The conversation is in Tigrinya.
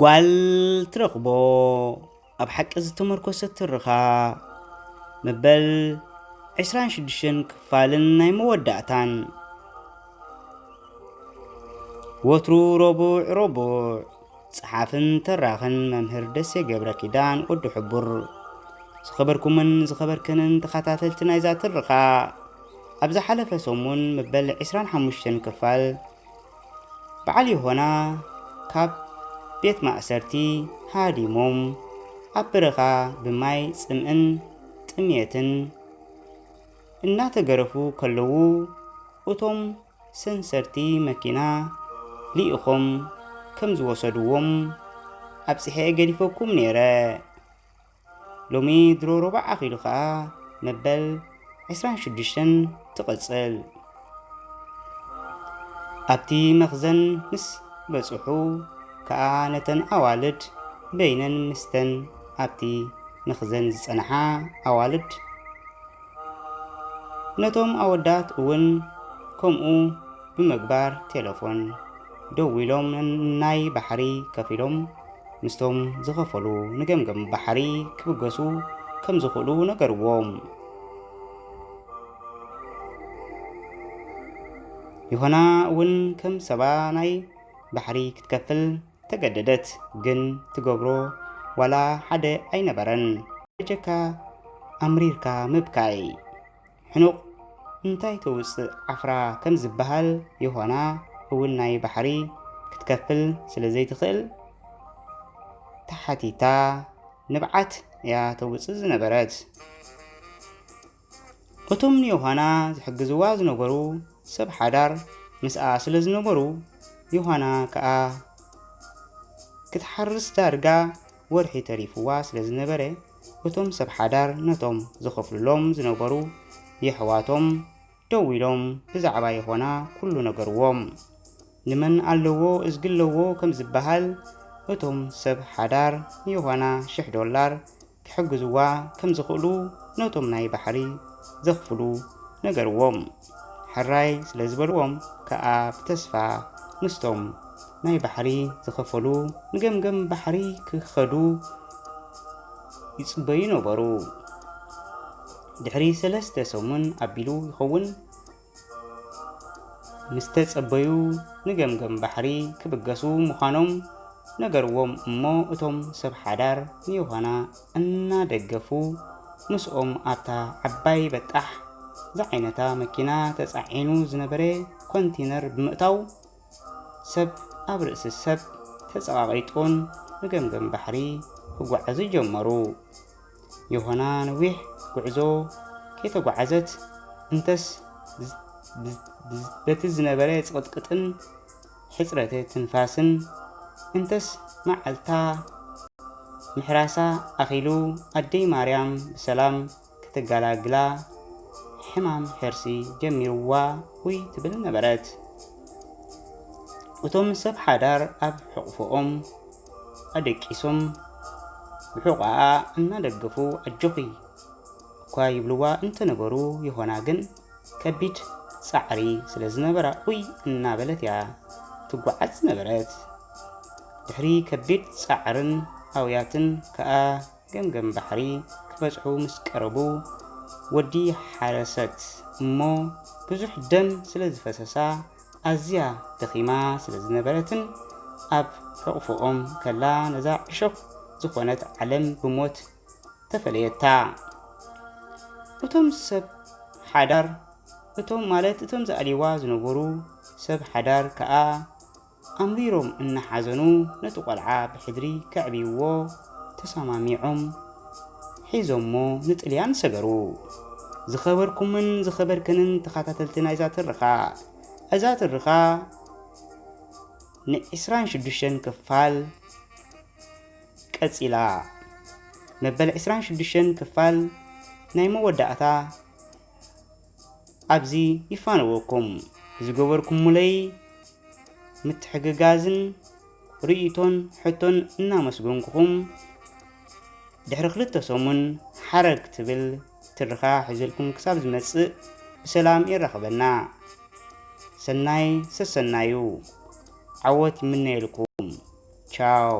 ጓል ትረኽቦ ኣብ ሓቂ ዝተመርኮሰት ትርኻ መበል ዕስራን ሽዱሽተን ክፋልን ናይ መወዳእታን። ወትሩ ረቡዕ ረቡዕ ጸሓፍን ተራኽን መምህር ደሴ ገብረ ኪዳን ወዲ ሕቡር። ዝኸበርኩምን ዝኸበርክንን ተኸታተልቲ ናይዛ ትርኻ፣ ኣብ ዝሓለፈ ሰሙን መበል ዕስራን ሓሙሽተን ክፋል በዓል ዮሆና ካብ ቤት ማእሰርቲ ሃዲሞም ኣብ በረኻ ብማይ ጽምእን ጥምየትን እናተገረፉ ከለዉ፣ እቶም ሰንሰርቲ መኪና ልኢኾም ከም ዝወሰድዎም ኣብጺሐ ገዲፈኩም ነይረ። ሎሚ ድሮ ረቡዕ ኣኺሉ ከኣ መበል ዕስራን ሽዱሽተን ትቕጽል። ኣብቲ መኽዘን ምስ በጽሑ ከኣ ነተን ኣዋልድ በይነን ምስተን ኣብቲ መኽዘን ዝጸንሓ ኣዋልድ፣ ነቶም ኣወዳት እውን ከምኡ ብምግባር ቴለፎን ደዊሎም ናይ ባሕሪ ከፊሎም ምስቶም ዝኸፈሉ ንገምገም ባሕሪ ክብገሱ ከም ዝኽእሉ ነገርዎም። ዮሃና እውን ከም ሰባ ናይ ባሕሪ ክትከፍል ተገደደት፣ ግን ትገብሮ ዋላ ሓደ ኣይነበረን። በጀካ ኣምሪርካ ምብካይ። ሕኑቕ እንታይ ተውጽእ ዓፍራ ከም ዝበሃል፣ ዮሃና እውን ናይ ባሕሪ ክትከፍል ስለ ዘይትኽእል ተሓቲታ ንብዓት እያ ተውጽእ ዝነበረት። እቶም ንዮሃና ዝሕግዝዋ ዝነበሩ ሰብ ሓዳር ምስኣ ስለ ዝነበሩ፣ ዮሃና ከኣ ክትሓርስ ዳርጋ ወርሒ ተሪፍዋ ስለ ዝነበረ፣ እቶም ሰብ ሓዳር ነቶም ዝኸፍልሎም ዝነበሩ የሕዋቶም ደዊሎም ብዛዕባ ዮሃና ኩሉ ነገርዎም። ንመን ኣለዎ እዝጊ ኣለዎ ከም ዝበሃል፣ እቶም ሰብ ሓዳር ንዮሃና ሽሕ ዶላር ክሕግዝዋ ከም ዝኽእሉ ነቶም ናይ ባሕሪ ዘኽፍሉ ነገርዎም። ሕራይ ስለ ዝበልዎም ከኣ ብተስፋ ምስቶም ናይ ባሕሪ ዝኸፈሉ ንገምገም ባሕሪ ክኸዱ ይጽበዩ ነበሩ። ድሕሪ ሰለስተ ሰሙን ኣቢሉ ይኸውን ምስ ተጸበዩ ንገምገም ባሕሪ ክብገሱ ምዃኖም ነገርዎም እሞ፣ እቶም ሰብ ሓዳር ንዮሃና እናደገፉ ምስኦም ኣብታ ዓባይ በጣሕ ዝዓይነታ መኪና ተጻዒኑ ዝነበረ ኮንቲነር ብምእታው፣ ሰብ ኣብ ርእሲ ሰብ ተጸቓቒጦን ንገምገም ባሕሪ ክጓዓዙ ጀመሩ። ዮሃና ነዊሕ ጉዕዞ ከይተጓዓዘት እንተስ ብዝ-፣ ብዝ-፣ ብዝ-፣ በቲ ዝነበረ ጽቕጥቅጥን ሕጽረተ ትንፋስን እንተስ መዓልታ ምሕራሳ ኣኺሉ ኣደይ ማርያም ብሰላም ክትገላግላ ሕማም ሕርሲ ጀሚርዋ ውይ ትብል ነበረት። እቶም ሰብ ሓዳር ኣብ ሕቕፎኦም ኣደቂሶም ብሕቖኣ እናደገፉ ኣጆኺ እኳ ይብልዋ እንተነበሩ፣ ዮሃና ግን ከቢድ ጻዕሪ ስለ ዝነበራ ውይ እናበለት እያ ትጓዓዝ ዝነበረት። ድሕሪ ከቢድ ጻዕርን ኣውያትን ከኣ ገምገም ባሕሪ ክበጽሑ ምስ ቀረቡ፣ ወዲ ሓረሰት እሞ ብዙሕ ደም ስለ ዝፈሰሳ፣ ኣዝያ ደኺማ ስለ ዝነበረትን ኣብ ሕቕፎኦም ከላ ነዛ ዕሾኽ ዝኾነት ዓለም ብሞት ተፈለየታ። እቶም ሰብ ሓዳር፣ እቶም ማለት እቶም ዝኣልይዋ ዝነበሩ ሰብ ሓዳር ከኣ ኣምሪሮም እናሓዘኑ ነቲ ቆልዓ ብሕድሪ ከዕብይዎ ተሰማሚዖም ሒዞሞ ንጥልያን ሰገሩ። ዝኸበርኩምን ዝኸበርክንን ተኸታተልቲ ናይዛ ትርኻ፣ እዛ ትርኻ ንዕስራን ሽዱሽተን ክፋል ቀጺላ። መበል ዕስራን ሽዱሽተን ክፋል ናይ መወዳእታ ኣብዚ ይፋነወኩም። ዝገበርኩምለይ ምትሕግጋዝን ርእይቶን ሕቶን እናመስገንኩኹም፣ ድሕሪ ክልተ ሰሙን ሓረግ ትብል ትርኻ ሒዘልኩም ክሳብ ዝመጽእ ብሰላም የራኽበና። ሰናይ ሰሰናዩ። ዓወት ይምነየልኩም። ቻው።